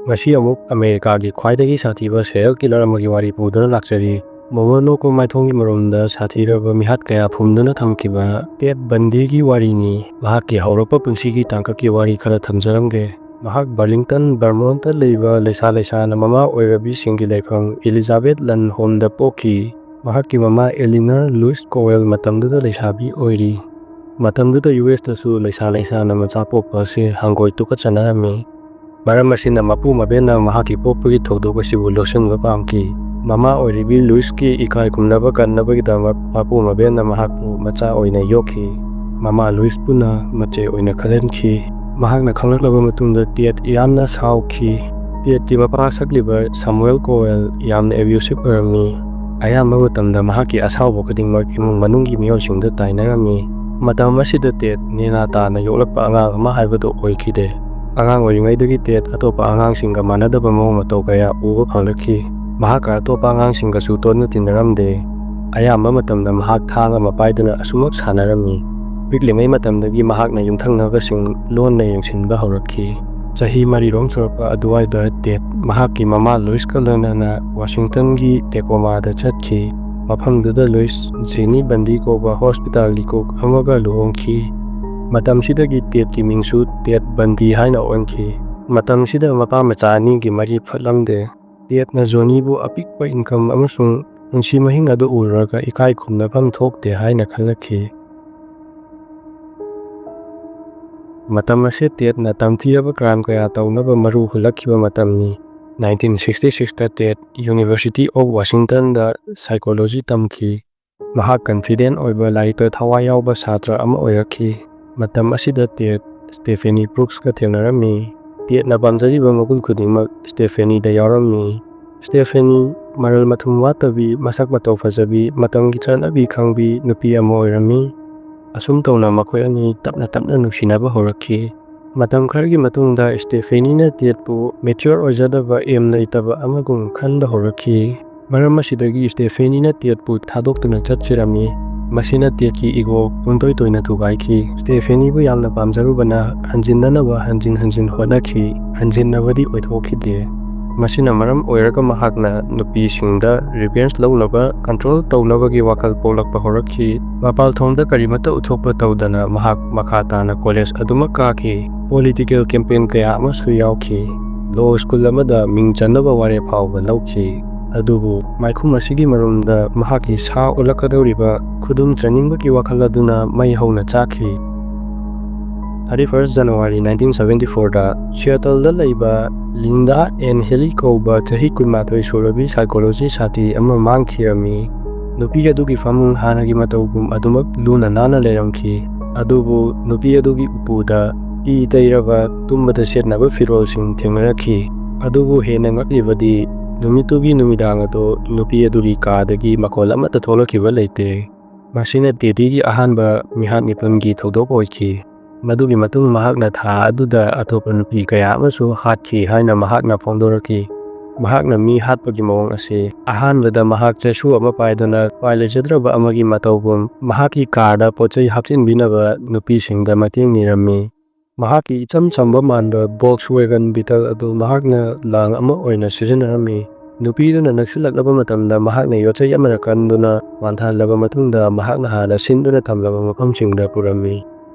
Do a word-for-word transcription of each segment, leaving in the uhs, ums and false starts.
ꯉꯁꯤ ꯑꯃꯨꯛ ꯑꯃꯦꯔꯤꯀꯥꯒꯤ ꯈ꯭ꯋꯥꯏꯗꯒꯤ ꯁꯥꯊꯤꯕ serial killer ꯑꯃꯒꯤ ꯋꯥꯔꯤ ꯄꯨꯗꯨꯅ ꯂꯥꯛꯆꯔꯤ꯫ ꯃꯣꯃꯣꯅꯣꯀꯣ ꯃꯥꯏꯊꯣꯡꯒꯤ ꯃꯔꯨꯝꯗ ꯁꯥꯊꯤꯔꯕ ꯃꯤꯍꯥꯠ ꯀꯌꯥ ꯐꯨꯝꯗꯨꯅ ꯊꯝꯈꯤꯕ ꯇꯦꯗ ꯕꯟꯗꯤꯒꯤ ꯋꯥꯔꯤꯅꯤ꯫ ꯃꯍꯥꯛꯀꯤ ꯍꯧꯔꯛꯄ ꯄꯨꯟꯁꯤꯒꯤ ꯇꯥꯡꯀꯛꯀꯤ ꯋꯥꯔꯤ ꯈꯔ ꯊꯝꯖꯔꯝꯒꯦ꯫ ꯃꯍꯥꯛ Burlington, Vermont ꯇ ꯂꯩꯕ ꯂꯩꯁꯥ ꯂꯩꯁꯥꯅ ꯃꯃꯥ ꯑꯣꯏꯔꯕꯤꯁꯤꯡꯒꯤ ꯂꯩꯐꯝ Elizabethland Home ꯗ ꯄꯣꯛꯈꯤ꯫ ꯃꯍꯥꯛꯀꯤ ꯃꯃꯥ Eleanor Louise Cowell ꯃꯇꯝꯗꯨꯗ ꯂꯩꯁꯥꯕꯤ ꯑꯣꯏꯔꯤ꯫ ꯃꯇꯝꯗꯨꯗ ꯌꯨ ꯑꯦꯁ ꯇꯁꯨ ꯂꯩꯁꯥ ꯂꯩꯁꯥꯅ ꯃꯆꯥ ꯄꯣꯛꯄ ꯑꯁꯤ ꯍꯪꯒꯣꯏ ꯇꯨꯀꯠꯆꯅꯔꯝꯃꯤ꯫ ꯃꯔꯝ ꯑꯁꯤꯅ ꯃꯄꯨ ꯃꯕꯦꯟꯅ ꯃꯍꯥꯛꯀꯤ ꯄꯣꯛꯄꯒꯤ ꯊꯧꯗꯣꯛ ꯑꯁꯤꯕꯨ ꯂꯣꯠꯁꯤꯟꯕ ꯄꯥꯝꯈꯤ꯫ ꯃꯃꯥ ꯑꯣꯏꯔꯤꯕꯤ ꯂꯨꯏꯁꯀꯤ ꯏꯀꯥꯏ ꯈꯨꯝꯅꯕ ꯀꯟꯅꯕꯒꯤꯗꯃꯛ ꯃꯄꯨ ꯃꯕꯦꯟꯅ ꯃꯍꯥꯛꯄꯨ ꯃꯆꯥ ꯑꯣꯏꯅ ꯌꯣꯛꯈꯤ꯫ ꯃꯃꯥ ꯂꯨꯏꯁꯄꯨꯅ ꯃꯆꯦ ꯑꯣꯏꯅ ꯈꯜꯍꯟꯈꯤ꯫ ꯃꯍꯥꯛꯅ ꯈꯪꯂꯛꯂꯕ ꯃꯇꯨꯡꯗ ꯇꯦꯗ ꯌꯥꯝꯅ ꯁꯥꯎꯈꯤ꯫ ꯇꯦꯗꯀꯤ ꯃꯄꯥ ꯁꯛꯂꯤꯕ Samuel Cowell ꯌꯥꯝꯅ abusive ꯑꯣꯏꯔꯝꯃꯤ꯫ ꯑꯌꯥꯝꯕ ꯃꯇꯝꯗ ꯃꯍꯥꯛꯀꯤ ꯑꯁꯥꯎꯕ ꯈꯨꯗꯤꯡꯃꯛ ꯏꯃꯨꯡ ꯃꯅꯨꯡꯒꯤ ꯃꯤꯑꯣꯏꯁꯤꯡꯗ ꯇꯥꯏꯅꯔꯝꯃꯤ꯫ ꯃꯇꯝ ꯑꯁꯤꯗ ꯇꯦꯗ ꯅꯦꯅꯥ ꯇꯥꯅ ꯌꯣꯛꯂꯛꯄ ꯑꯉꯥꯡ ꯑꯃ ꯍꯥꯏꯕꯗꯨ ꯑꯣꯏꯈꯤꯗꯦ꯫ ꯑꯉꯥꯡ ꯑꯣꯏꯔꯤꯉꯩꯗꯒꯤ ꯇꯦꯗ ꯑꯇꯣꯞꯄ ꯑꯉꯥꯡꯁꯤꯡꯒ ꯃꯥꯟꯅꯗꯕ ꯃꯑꯣꯡ ꯃꯇꯧ ꯀꯌꯥ ꯎꯕ ꯐꯪꯂꯛꯈꯤ꯫ ꯃꯍꯥꯛꯀ ꯑꯇꯣꯞꯄ ꯑꯉꯥꯡꯁꯤꯡꯒꯁꯨ ꯇꯣꯠꯅ ꯇꯤꯟꯅꯔꯝꯗꯦ꯫ ꯑꯌꯥꯝꯕ ꯃꯇꯝꯗ ꯃꯍꯥꯛ ꯊꯥꯡ ꯑꯃ ꯄꯥꯏꯗꯨꯅ ꯑꯁꯨꯃꯛ ꯁꯥꯟꯅꯔꯝꯃꯤ꯫ ꯄꯤꯛꯂꯤꯉꯩ ꯃꯇꯝꯗꯒꯤ ꯃꯍꯥꯛꯅ ꯌꯨꯝꯊꯪꯅꯕꯁꯤꯡ ꯂꯣꯟꯅ ꯌꯦꯡꯁꯤꯟꯕ ꯍꯧꯔꯛꯈꯤ꯫ ꯆꯍꯤ ꯃꯔꯤꯔꯣꯝ ꯁꯨꯔꯛꯄ ꯑꯗꯨꯋꯥꯏꯗ ꯇꯦꯗ ꯃꯍꯥꯛꯀꯤ ꯃꯃꯥ ꯂꯨꯏꯁꯀ ꯂꯣꯏꯅꯅ ꯋꯥꯁꯤꯡꯇꯟꯒꯤ Tacoma ꯗ ꯆꯠꯈꯤ꯫ ꯃꯐꯝꯗꯨꯗ ꯂꯨꯏꯁ ꯖꯦꯅꯤ ꯕꯟꯗꯤ ꯀꯧꯕ hospital ꯒꯤ cook ꯑꯃꯒ ꯂꯨꯍꯣꯡꯈꯤ꯫ ꯃꯇꯝꯁꯤꯗꯒꯤ ꯇꯦꯗꯀꯤ ꯃꯤꯡꯁꯨ ꯇꯦꯗ ꯕꯟꯗꯤ ꯍꯥꯏꯅ ꯑꯣꯟꯈꯤ꯫ ꯃꯇꯝꯁꯤꯗ ꯃꯄꯥ ꯃꯆꯥ ꯑꯅꯤꯒꯤ ꯃꯔꯤ ꯐꯠꯂꯝꯗꯦ꯫ ꯇꯦꯗꯅ ꯖꯣꯅꯤꯕꯨ ꯑꯄꯤꯛꯄ income ꯑꯃꯁꯨꯡ ꯄꯨꯟꯁꯤ ꯃꯍꯤꯡ ꯑꯗꯨ ꯎꯔꯨꯔꯒ ꯏꯀꯥꯏ ꯈꯨꯝꯅꯐꯝ ꯊꯣꯛꯇꯦ ꯍꯥꯏꯅ ꯈꯜꯂꯛꯈꯤ꯫ ꯃꯇꯝ ꯑꯁꯤ ꯇꯦꯗꯅ ꯇꯝꯊꯤꯔꯕ crime ꯀꯌꯥ ꯇꯧꯅꯕ ꯃꯔꯨ ꯍꯨꯜꯂꯛꯈꯤꯕ ꯃꯇꯝꯅꯤ꯫ Nineteen sixty six ꯇ ꯇꯦꯗ University of Washington the psychology ꯇꯝꯈꯤ꯫ ꯃꯍꯥꯛ confident ꯑꯣꯏꯕ, ꯂꯥꯏꯔꯤꯛꯇ ꯊꯋꯥꯏ ꯌꯥꯎꯕ ꯁꯥꯇ꯭ꯔ ꯑꯃ ꯑꯣꯏꯔꯛꯈꯤ꯫ ꯃꯇꯝ ꯑꯁꯤꯗ ꯇꯦꯗ Stephanie Brooks ꯀ ꯊꯦꯡꯅꯔꯝꯃꯤ꯫ ꯇꯦꯗꯅ ꯄꯥꯝꯖꯔꯤꯕ ꯃꯒꯨꯟ ꯈꯨꯗꯤꯡꯃꯛ Stephanie ꯗ ꯌꯥꯎꯔꯝꯃꯤ꯫ Stephanie ꯃꯔꯜ ꯃꯊꯨꯝ ꯋꯥꯠꯇꯕꯤ, ꯃꯁꯛ ꯃꯇꯧ ꯐꯖꯕꯤ, ꯃꯇꯝꯒꯤ ꯆꯠꯅꯕꯤ ꯈꯪꯕꯤ ꯅꯨꯄꯤ ꯑꯃ ꯑꯣꯏꯔꯝꯃꯤ꯫ ꯑꯁꯨꯝ ꯇꯧꯅ ꯃꯈꯣꯏ ꯑꯅꯤ ꯇꯞꯅ ꯇꯞꯅ ꯅꯨꯡꯁꯤꯅꯕ ꯍꯧꯔꯛꯈꯤ꯫ ꯃꯇꯝ ꯈꯔꯒꯤ ꯃꯇꯨꯡꯗ Stephanie ꯅ ꯇꯦꯗꯄꯨ mature ꯑꯣꯏꯖꯗꯕ, aim ꯂꯩꯇꯕ ꯑꯃꯒꯨꯝ ꯈꯟꯕ ꯍꯧꯔꯛꯈꯤ꯫ ꯃꯔꯝ ꯑꯁꯤꯗꯒꯤ Stephanie ꯅ ꯇꯦꯗꯄꯨ ꯊꯥꯗꯣꯛꯇꯨꯅ ꯆꯠꯈꯤꯔꯝꯃꯤ꯫ ꯃꯁꯤꯅ ꯇꯦꯠꯀꯤ ꯏꯒꯣ ꯄꯨꯡꯇꯣꯏ ꯇꯣꯏꯅ ꯊꯨꯒꯥꯏꯈꯤ꯫ ꯁ꯭ꯇꯦꯐꯦꯅꯤꯕꯨ ꯌꯥꯝꯅ ꯄꯥꯝꯖꯔꯨꯕꯅ ꯍꯟꯖꯤꯟꯅꯅꯕ ꯍꯟꯖꯤꯟ ꯍꯟꯖꯤꯟ ꯍꯣꯠꯅꯈꯤ꯫ ꯍꯟꯖꯤꯟꯅꯕꯗꯤ ꯑꯣꯏꯊꯣꯛꯈꯤꯗꯦ꯫ ꯃꯁꯤꯅ ꯃꯔꯝ ꯑꯣꯏꯔꯒ ꯃꯍꯥꯛꯅ ꯅꯨꯄꯤꯁꯤꯡꯗ ꯔꯤꯚꯦꯟꯖ ꯂꯧꯅꯕ ꯀꯟꯇ꯭ꯔꯣꯜ ꯇꯧꯅꯕꯒꯤ ꯋꯥꯈꯜ ꯄꯣꯛꯂꯛꯄ ꯍꯧꯔꯛꯈꯤ꯫ ꯃꯄꯥꯜ ꯊꯣꯡꯗ ꯀꯔꯤꯃꯠꯇ ꯎꯠꯊꯣꯛꯄ ꯇꯧꯗꯅ ꯃꯍꯥꯛ ꯃꯈꯥ ꯇꯥꯅ ꯀꯣꯂꯦꯖ ꯑꯗꯨꯃꯛ ꯀꯥꯈꯤ꯫ ꯄꯣꯂꯤꯇꯤꯀꯦꯜ ꯀꯦꯝꯄꯦꯟ ꯀꯌꯥ ꯑꯃꯁꯨ ꯌꯥꯎꯈꯤ꯫ ꯂꯣ ꯁ꯭ꯀꯨꯜ ꯑꯃꯗ ꯃꯤꯡ ꯆꯟꯅꯕ ꯋꯥꯔꯦꯞ ꯐꯥꯎꯕ ꯂꯧꯈꯤ꯫ ꯑꯗꯨꯕꯨ ꯃꯥꯏꯈꯨꯝ ꯑꯁꯤꯒꯤ ꯃꯔꯨꯝꯗ ꯃꯍꯥꯛꯀꯤ ꯁꯥ ꯑꯣꯜꯂꯛꯀꯗꯧꯔꯤꯕ ꯈꯨꯗꯨꯝ ꯆꯟꯅꯤꯡꯕꯒꯤ ꯋꯥꯈꯜ ꯑꯗꯨꯅ ꯃꯩ ꯍꯧꯅ ꯆꯥꯛꯈꯤ꯫ Thirty first January nineteen seventy fourꯗ ꯁꯤꯌꯥꯇꯜꯗ ꯂꯩꯕ ꯂꯤꯟꯗꯥ ꯑꯦꯟ ꯍꯦꯂꯤ ꯀꯧꯕ ꯆꯍꯤ ꯀꯨꯟꯃꯥꯊꯣꯏ ꯁꯨꯔꯕꯤ ꯁꯥꯏꯀꯣꯂꯣꯖꯤ ꯁꯥꯇꯤ ꯑꯃ ꯃꯥꯡꯈꯤꯔꯝꯃꯤ꯫ ꯅꯨꯄꯤ ꯑꯗꯨꯒꯤ ꯐꯃꯨꯡ ꯍꯥꯟꯅꯒꯤ ꯃꯇꯧꯒꯨꯝ ꯑꯗꯨꯃꯛ ꯂꯨꯅ ꯅꯥꯟꯅ ꯂꯩꯔꯝꯈꯤ꯫ ꯑꯗꯨꯕꯨ ꯅꯨꯄꯤ ꯑꯗꯨꯒꯤ ꯎꯄꯨꯗ ꯏ ꯇꯩꯔꯕ ꯇꯨꯝꯕꯗ ꯁꯦꯠꯅꯕ ꯐꯤꯔꯣꯜꯁꯤꯡ ꯊꯦꯡꯅꯔꯛꯈꯤ꯫ ꯑꯗꯨꯕꯨ ꯍꯦꯟꯅ ꯉꯛꯂꯤꯕꯗꯤ ꯅꯨꯃꯤꯠꯇꯨꯒꯤ ꯅꯨꯃꯤꯗꯥꯡ ꯑꯗꯨ ꯅꯨꯄꯤ ꯑꯗꯨꯒꯤ ꯀꯥꯗꯒꯤ ꯃꯈꯣꯜ ꯑꯃꯠꯇ ꯊꯣꯛꯂꯛꯈꯤꯕ ꯂꯩꯇꯦ꯫ ꯃꯁꯤꯅ ꯇꯦꯗꯤꯒꯤ ꯑꯍꯥꯟꯕ ꯃꯤꯍꯥꯠ ꯃꯤꯄꯨꯟꯒꯤ ꯊꯧꯗꯣꯛ ꯑꯣꯏꯈꯤ꯫ ꯃꯗꯨꯒꯤ ꯃꯇꯨꯡ ꯃꯍꯥꯛꯅ ꯊꯥ ꯑꯗꯨꯗ ꯑꯇꯣꯞꯄ ꯅꯨꯄꯤ ꯀꯌꯥ ꯑꯃꯁꯨ ꯍꯥꯠꯈꯤ ꯍꯥꯏꯅ ꯃꯍꯥꯛꯅ ꯐꯣꯡꯗꯣꯔꯛꯈꯤ꯫ ꯃꯍꯥꯛꯅ ꯃꯤ ꯍꯥꯠꯄꯒꯤ ꯃꯑꯣꯡ ꯑꯁꯤ ꯑꯍꯥꯟꯕꯗ ꯃꯍꯥꯛ ꯆꯩꯁꯨ ꯑꯃ ꯄꯥꯏꯗꯨꯅ ꯎꯄꯥꯏ ꯂꯩꯖꯗ꯭ꯔꯕ ꯑꯃꯒꯤ ꯃꯇꯧꯒꯨꯝ ꯃꯍꯥꯛꯀꯤ ꯀꯥꯔꯗ ꯄꯣꯠ ꯆꯩ ꯍꯥꯞꯆꯤꯟꯕꯤꯅꯕ ꯅꯨꯄꯤꯁꯤꯡꯗ ꯃꯇꯦꯡ ꯅꯤꯔꯝꯃꯤ꯫ ꯃꯍꯥꯛꯀꯤ ꯏꯆꯝ ꯆꯝꯕ ꯃꯥꯟꯕ ꯕꯣꯜꯛꯁꯋꯦꯒꯟ ꯕꯤꯇꯜ ꯑꯗꯨ ꯃꯍꯥꯛꯅ ꯂꯥꯡ ꯑꯃ ꯑꯣꯏꯅ ꯁꯤꯖꯤꯟꯅꯔꯝꯃꯤ꯫ ꯅꯨꯄꯤꯗꯨꯅ ꯅꯛꯁꯤꯜꯂꯛꯂꯕ ꯃꯇꯝꯗ ꯃꯍꯥꯛꯅ ꯌꯣꯠꯆꯩ ꯑꯃꯅ ꯀꯟꯗꯨꯅ ꯋꯥꯟꯊꯍꯜꯂꯕ ꯃꯇꯨꯡꯗ ꯃꯍꯥꯛꯅ ꯍꯥꯟꯅ ꯁꯤꯟꯗꯨꯅ ꯊꯝꯂꯕ ꯃꯐꯝꯁꯤꯡꯗ ꯄꯨꯔꯝꯃꯤ꯫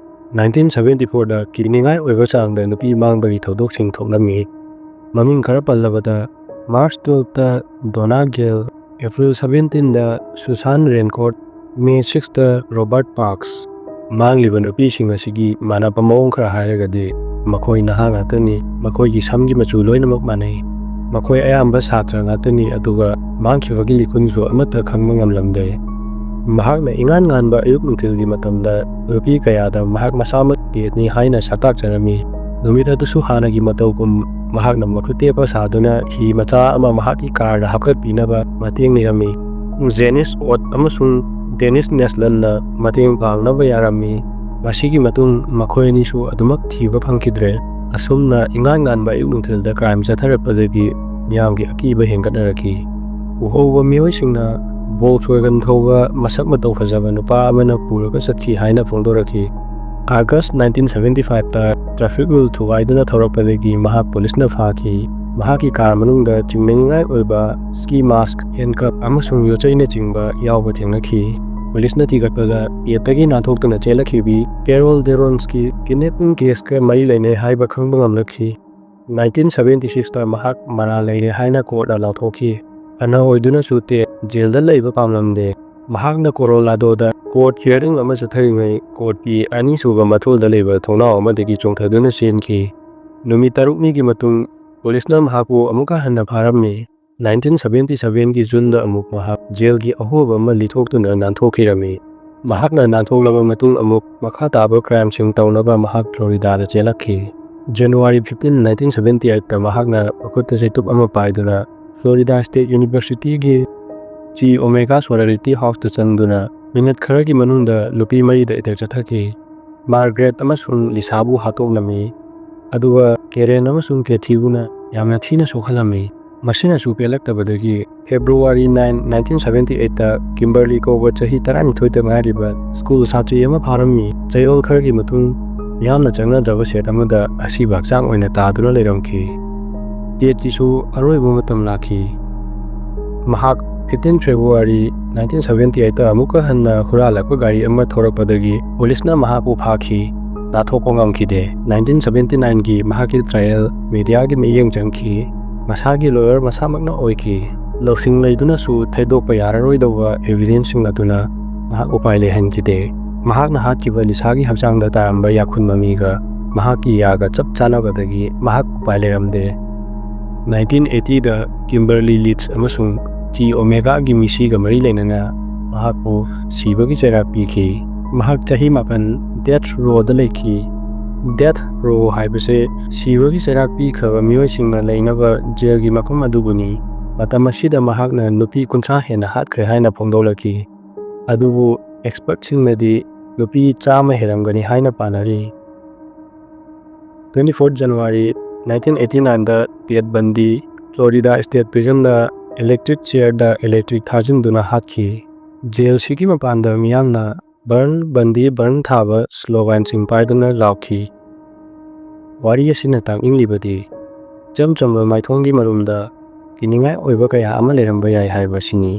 Nineteen seventy fourꯗ ꯀꯤꯅꯤꯡꯉꯥꯏ ꯑꯣꯏꯕ ꯆꯥꯡꯗ ꯅꯨꯄꯤ ꯃꯥꯡꯕꯒꯤ ꯊꯧꯗꯣꯛꯁꯤꯡ ꯊꯣꯛꯂꯝꯃꯤ꯫ ꯃꯃꯤꯡ ꯈꯔ ꯄꯜꯂꯕꯗ, ꯃꯥꯔꯆ twelveꯇ ꯗꯣꯅꯥ ꯒꯦꯜ, ꯑꯦꯄ꯭ꯔꯤꯜ seventeenꯗ ꯁꯨꯁꯥꯟ ꯔꯦꯟꯀꯣꯠ, ꯃꯦ sixꯇ ꯔꯣꯕꯥꯔꯠ ꯄꯥꯔꯛꯁ꯫ ꯃꯥꯡꯂꯤꯕ ꯅꯨꯄꯤꯁꯤꯡ ꯑꯁꯤꯒꯤ ꯃꯥꯟꯅꯕ ꯃꯑꯣꯡ ꯈꯔ ꯍꯥꯏꯔꯒꯗꯤ, ꯃꯈꯣꯏ ꯅꯍꯥ ꯉꯥꯛꯇꯅꯤ, ꯃꯈꯣꯏꯒꯤ ꯁꯝꯒꯤ ꯃꯆꯨ ꯂꯣꯏꯅꯃꯛ ꯃꯥꯟꯅꯩ, ꯃꯈꯣꯏ ꯑꯌꯥꯝꯕ ꯁꯥꯇ꯭ꯔ ꯉꯥꯛꯇꯅꯤ, ꯑꯗꯨꯒ ꯃꯥꯡꯈꯤꯕꯒꯤ ꯂꯤꯈꯨꯟꯁꯨ ꯑꯃꯠꯇ ꯈꯪꯕ ꯉꯝꯂꯝꯗꯦ꯫ ꯃꯍꯥꯛꯅ ꯏꯉꯥꯟ ꯉꯥꯟꯕ ꯑꯌꯨꯛ ꯅꯨꯡꯊꯤꯜꯒꯤ ꯃꯇꯝꯗ ꯅꯨꯄꯤ ꯀꯌꯥꯗ ꯃꯍꯥꯛ ꯃꯁꯥꯃꯛ ꯇꯦꯠꯅꯤ ꯍꯥꯏꯅ ꯁꯛꯇꯥꯛꯆꯔꯝꯃꯤ꯫ ꯅꯨꯃꯤꯠ ꯑꯗꯨꯁꯨ ꯍꯥꯟꯅꯒꯤ ꯃꯇꯧꯒꯨꯝ ꯃꯍꯥꯛꯅ ꯃꯈꯨꯠ ꯇꯦꯛꯄ ꯁꯥꯗꯨꯅ ꯍꯤ ꯃꯆꯥ ꯑꯃ ꯃꯍꯥꯛꯀꯤ ꯀꯥꯔꯗ ꯍꯥꯞꯀꯠꯄꯤꯅꯕ ꯃꯇꯦꯡ ꯅꯤꯔꯝꯃꯤ꯫ ꯖꯦꯅꯤꯁ ꯑꯣꯠ ꯑꯃꯁꯨꯡ ꯗꯦꯅꯤꯁ ꯅꯦꯁꯂꯟꯅ ꯃꯇꯦꯡ ꯄꯥꯡꯅꯕ ꯌꯥꯔꯝꯃꯤ꯫ ꯃꯁꯤꯒꯤ ꯃꯇꯨꯡ ꯃꯈꯣꯏ ꯑꯅꯤꯁꯨ ꯑꯗꯨꯃꯛ ꯊꯤꯕ ꯐꯪꯈꯤꯗ꯭ꯔꯦ꯫ ꯑꯁꯨꯝꯅ ꯏꯉꯥꯟ ꯉꯥꯟꯕ ꯑꯌꯨꯛ ꯅꯨꯡꯊꯤꯜꯗ ꯀ꯭ꯔꯥꯏꯝ ꯆꯠꯊꯔꯛꯄꯗꯒꯤ ꯃꯤꯌꯥꯝꯒꯤ ꯑꯀꯤꯕ ꯍꯦꯟꯒꯠꯅꯔꯛꯈꯤ꯫ ꯎꯍꯧꯕ ꯃꯤꯑꯣꯏꯁꯤꯡꯅ ꯕꯣꯜꯁꯋꯦꯒꯟ ꯊꯧꯕ ꯃꯁꯛ ꯃꯇꯧ ꯐꯖꯕ ꯅꯨꯄꯥ ꯑꯃꯅ ꯄꯨꯔꯒ ꯆꯠꯈꯤ ꯍꯥꯏꯅ ꯐꯣꯡꯗꯣꯔꯛꯈꯤ꯫ ꯑꯥꯒꯁ ꯅꯥꯏꯟꯇꯤꯟ ꯁꯚꯦꯟꯇꯤ ꯐꯥꯏꯚꯇ ꯇ꯭ꯔꯥꯐꯤꯛ ꯔꯨꯜ ꯊꯨꯒꯥꯏꯗꯨꯅ ꯊꯧꯔꯛꯄꯗꯒꯤ ꯃꯍꯥꯛ ꯄꯨꯂꯤꯁꯅ ꯐꯥꯈꯤ꯫ ꯃꯍꯥꯛꯀꯤ ꯀꯥꯔ ꯃꯅꯨꯡꯗ ꯆꯤꯡꯅꯅꯤꯡꯉꯥꯏ ꯑꯣꯏꯕ ꯁ꯭ꯀꯤ ꯃꯥꯁꯛ, ꯍꯦꯟꯀꯞ ꯑꯃꯁꯨꯡ ꯌꯣꯠꯆꯩꯅꯆꯤꯡꯕ ꯌꯥꯎꯕ ꯊꯦꯡꯅꯈꯤ꯫ ꯄꯨꯂꯤꯁꯅ ꯊꯤꯒꯠꯄꯗ ꯄꯦꯠꯇꯒꯤ ꯅꯥꯟꯊꯣꯛꯇꯨꯅ ꯆꯦꯜꯂꯛꯈꯤꯕꯤ ꯀꯦꯔꯣꯜ ꯗꯦꯔꯣꯟꯁꯀꯤ ꯀꯤꯗꯅꯦꯄꯤꯡ ꯀꯦꯁꯀ ꯃꯔꯤ ꯂꯩꯅꯩ ꯍꯥꯏꯕ ꯈꯪꯕ ꯉꯝꯂꯛꯈꯤ꯫ ꯅꯥꯏꯟꯇꯤꯟ ꯁꯚꯦꯟꯇꯤ ꯁꯤꯛꯁꯇ ꯃꯍꯥꯛ ꯃꯔꯥꯜ ꯂꯩꯔꯦ ꯍꯥꯏꯅ ꯀꯣꯔꯠꯅ ꯂꯥꯎꯊꯣꯛꯈꯤ꯫ ꯐꯅ ꯑꯣꯏꯗꯨꯅꯁꯨ ꯇꯦꯠ ꯖꯦꯜꯗ ꯂꯩꯕ ꯄꯥꯝꯂꯝꯗꯦ꯫ ꯃꯍꯥꯛꯅ ꯀꯣꯔꯣꯂꯥꯗꯣꯗ ꯀꯣꯔꯠ ꯍꯤꯌꯔꯤꯡ ꯑꯃ ꯆꯠꯊꯔꯤꯉꯩ ꯀꯣꯔꯠꯀꯤ ꯑꯅꯤꯁꯨꯕ ꯃꯊꯣꯜꯗ ꯂꯩꯕ ꯊꯣꯡꯅꯥꯎ ꯑꯃꯗꯒꯤ ꯆꯣꯡꯊꯗꯨꯅ ꯆꯦꯟꯈꯤ꯫ ꯅꯨꯃꯤꯠ ꯇꯔꯨꯛꯅꯤꯒꯤ ꯃꯇꯨꯡ ꯄꯨꯂꯤꯁꯅ ꯃꯍꯥꯛꯄꯨ ꯑꯃꯨꯛꯀ ꯍꯟꯅ ꯐꯥꯔꯝꯃꯤ꯫ ꯅꯥꯏꯟꯇꯤꯟ ꯁꯚꯦꯟꯇꯤ ꯁꯚꯦꯟꯒꯤ ꯖꯨꯟꯗ ꯑꯃꯨꯛ ꯃꯍꯥꯛ ꯖꯦꯜꯒꯤ ꯑꯍꯣꯕ ꯑꯃ ꯂꯤꯊꯣꯛꯇꯨꯅ ꯅꯥꯟꯊꯣꯛꯈꯤꯔꯝꯃꯤ꯫ ꯃꯍꯥꯛꯅ ꯅꯥꯟꯊꯣꯛꯂꯕ ꯃꯇꯨꯡ ꯑꯃꯨꯛ ꯃꯈꯥ ꯇꯥꯕ ꯀ꯭ꯔꯥꯏꯝꯁꯤꯡ ꯇꯧꯅꯕ ꯃꯍꯥꯛ ꯐ꯭ꯂꯣꯔꯤꯗꯥꯗ ꯆꯦꯜꯂꯛꯈꯤ꯫ ꯖꯅꯋꯥꯔꯤ ꯐꯤꯐꯇꯤꯟ, ꯅꯥꯏꯟꯇꯤꯟ ꯁꯚꯦꯟꯇꯤ ꯑꯩꯠꯇ ꯃꯍꯥꯛꯅ ꯃꯈꯨꯠꯇ ꯆꯩꯇꯨꯞ ꯑꯃ ꯄꯥꯏꯗꯨꯅ ꯐ꯭ꯂꯣꯔꯤꯗꯥ ꯁ꯭ꯇꯦꯠ ꯌꯨꯅꯤꯚꯔꯁꯤꯇꯤꯒꯤ ꯆꯤ ꯑꯣꯃꯦꯒꯥ ꯁꯣꯔꯣꯔꯤꯇꯤ ꯍꯥꯎꯁꯇ ꯆꯪꯗꯨꯅ ꯃꯤꯅꯠ ꯈꯔꯒꯤ ꯃꯅꯨꯡꯗ ꯅꯨꯄꯤ ꯃꯔꯤꯗ ꯑꯦꯇꯦꯛ ꯆꯠꯊꯈꯤ꯫ ꯃꯥꯔꯒ꯭ꯔꯦꯠ ꯑꯃꯁꯨꯡ ꯂꯤꯁꯥꯕꯨ ꯍꯥꯠꯇꯣꯛꯂꯝꯃꯤ, ꯑꯗꯨꯒ ꯀꯦꯔꯦꯟ ꯑꯃꯁꯨꯡ ꯀꯦꯊꯤꯕꯨꯅ ꯌꯥꯝꯅ ꯊꯤꯅ ꯁꯣꯛꯍꯜꯂꯝꯃꯤ꯫ ꯃꯁꯤꯅꯁꯨ ꯄꯦꯜꯂꯛꯇꯕꯗꯒꯤ ꯐꯦꯕ꯭ꯔꯨꯋꯥꯔꯤ ꯅꯥꯏꯟ, ꯅꯥꯏꯟꯇꯤꯟ ꯁꯚꯦꯟꯇꯤ ꯑꯩꯠꯇ ꯀꯤꯝꯕꯔꯂꯤ ꯀꯧꯕ ꯆꯍꯤ ꯇꯔꯥꯅꯤꯊꯣꯏꯗ ꯉꯥꯏꯔꯤꯕ ꯁ꯭ꯀꯨꯜ ꯁꯥꯇ꯭ꯔꯤ ꯑꯃ ꯐꯥꯔꯝꯃꯤ꯫ ꯆꯌꯣꯜ ꯈꯔꯒꯤ ꯃꯇꯨꯡ ꯃꯤꯌꯥꯝꯅ ꯆꯪꯅꯗ꯭ꯔꯕ ꯁꯦꯠ ꯑꯃꯗ ꯑꯁꯤꯕ ꯍꯛꯆꯥꯡ ꯑꯣꯏꯅ ꯇꯥꯗꯨꯅ ꯂꯩꯔꯝꯈꯤ꯫ ꯇꯦꯠꯀꯤꯁꯨ ꯑꯔꯣꯏꯕ ꯃꯇꯝ ꯂꯥꯛꯈꯤ꯫ ꯃꯍꯥꯛ ꯐꯤꯐꯇꯤꯟ ꯐꯦꯕ꯭ꯔꯨꯋꯥꯔꯤ ꯅꯥꯏꯟꯇꯤꯟ ꯁꯚꯦꯟꯇꯤ ꯑꯩꯠꯇ ꯑꯃꯨꯛꯀ ꯍꯟꯅ ꯍꯨꯔꯥꯜꯂꯛꯄ ꯒꯥꯔꯤ ꯑꯃ ꯊꯧꯔꯛꯄꯗꯒꯤ ꯄꯨꯂꯤꯁꯅ ꯃꯍꯥꯛꯄꯨ ꯐꯥꯈꯤ꯫ ꯅꯥꯊꯣꯛꯄ ꯉꯝꯈꯤꯗꯦ꯫ ꯅꯥꯏꯟꯇꯤꯟ ꯁꯚꯦꯟꯇꯤ ꯅꯥꯏꯟꯒꯤ ꯃꯍꯥꯛꯀꯤ ꯇ꯭ꯔꯥꯌꯦꯜ ꯃꯤꯗꯤꯌꯥꯒꯤ ꯃꯤꯠꯌꯦꯡ ꯆꯪꯈꯤ꯫ ꯃꯁꯥꯒꯤ ꯂꯣꯌꯔ ꯃꯁꯥꯃꯛꯅ ꯑꯣꯏꯈꯤ꯫ ꯂꯧꯁꯤꯡ ꯂꯩꯗꯨꯅꯁꯨ ꯊꯩꯗꯣꯛꯄ ꯌꯥꯔꯔꯣꯏꯗꯧꯕ ꯑꯦꯚꯤꯗꯦꯟꯁꯁꯤꯡ ꯑꯗꯨꯅ ꯃꯍꯥꯛ ꯎꯄꯥꯏ ꯂꯩꯍꯟꯈꯤꯗꯦ꯫ ꯃꯍꯥꯛꯅ ꯍꯥꯠꯈꯤꯕ ꯂꯤꯁꯥꯒꯤ ꯍꯛꯆꯥꯡꯗ ꯇꯥꯔꯝꯕ ꯌꯥꯈꯨꯟ ꯃꯃꯤꯒ ꯃꯍꯥꯛꯀꯤ ꯌꯥꯒ ꯆꯞ ꯆꯥꯅꯕꯗꯒꯤ ꯃꯍꯥꯛ ꯎꯄꯥꯏ ꯂꯩꯔꯝꯗꯦ꯫ ꯅꯥꯏꯟꯇꯤꯟ ꯑꯩꯠꯇꯤꯗ ꯀꯤꯝꯕꯔꯂꯤ ꯂꯤꯠꯁ ꯑꯃꯁꯨꯡ ꯆꯤ ꯑꯣꯃꯦꯒꯥꯒꯤ ꯃꯤꯁꯤꯒ ꯃꯔꯤ ꯂꯩꯅꯅ ꯃꯍꯥꯛꯄꯨ ꯁꯤꯕꯒꯤ ꯆꯩꯔꯥꯛ ꯄꯤꯈꯤ꯫ ꯃꯍꯥꯛ ꯆꯍꯤ ꯃꯥꯄꯟ ꯗꯦꯊ ꯔꯣꯗ ꯂꯩꯈꯤ꯫ ꯗꯦꯊ ꯔꯣ ꯍꯥꯏꯕꯁꯦ ꯁꯤꯕꯒꯤ ꯆꯩꯔꯥꯛ ꯄꯤꯈ꯭ꯔꯕ ꯃꯤꯑꯣꯏꯁꯤꯡꯅ ꯂꯩꯅꯕ ꯖꯦꯜꯒꯤ ꯃꯐꯝ ꯑꯗꯨꯕꯨꯅꯤ꯫ ꯃꯇꯝ ꯑꯁꯤꯗ ꯃꯍꯥꯛꯅ ꯅꯨꯄꯤ ꯀꯨꯟꯊ꯭ꯔꯥ ꯍꯦꯟꯅ ꯍꯥꯠꯈ꯭ꯔꯦ ꯍꯥꯏꯅ ꯐꯣꯡꯗꯣꯛꯂꯛꯈꯤ꯫ ꯑꯗꯨꯕꯨ ꯑꯦꯛꯁꯄꯔꯠꯁꯤꯡꯅꯗꯤ ꯅꯨꯄꯤ ꯆꯥꯝꯃ ꯍꯦꯜꯂꯝꯒꯅꯤ ꯍꯥꯏꯅ ꯄꯥꯅꯔꯤ꯫ Twenty four January nineteen eighty nine Ted Bundy Florida state ꯄ꯭ꯔꯤꯖꯟꯗ ꯏꯂꯦꯛꯇ꯭ꯔꯤꯛ ꯆꯤꯌꯔꯗ ꯏꯂꯦꯛꯇ꯭ꯔꯤꯛ ꯊꯥꯖꯤꯟꯗꯨꯅ ꯍꯥꯠꯈꯤ꯫ ꯖꯦꯜꯁꯤꯒꯤ ꯃꯄꯥꯟꯗ ꯃꯤꯌꯥꯝꯅ "ꯕꯔꯟ, ꯕꯟꯗꯤ ꯕꯔꯟ" ꯊꯥꯕ ꯁ꯭ꯂꯣꯒꯥꯟꯁꯤꯡ ꯄꯥꯏꯗꯨꯅ ꯂꯥꯎꯈꯤ꯫ ꯋꯥꯔꯤ ꯑꯁꯤꯅ ꯇꯥꯛꯅꯤꯡꯂꯤꯕꯗꯤ ꯏꯆꯝ ꯆꯝꯕ ꯃꯥꯏꯊꯣꯡꯒꯤ ꯃꯔꯨꯝꯗ ꯀꯤꯅꯤꯡꯉꯥꯏ ꯑꯣꯏꯕ ꯀꯌꯥ ꯑꯃ ꯂꯩꯔꯝꯕ ꯌꯥꯏ ꯍꯥꯏꯕꯁꯤꯅꯤ꯫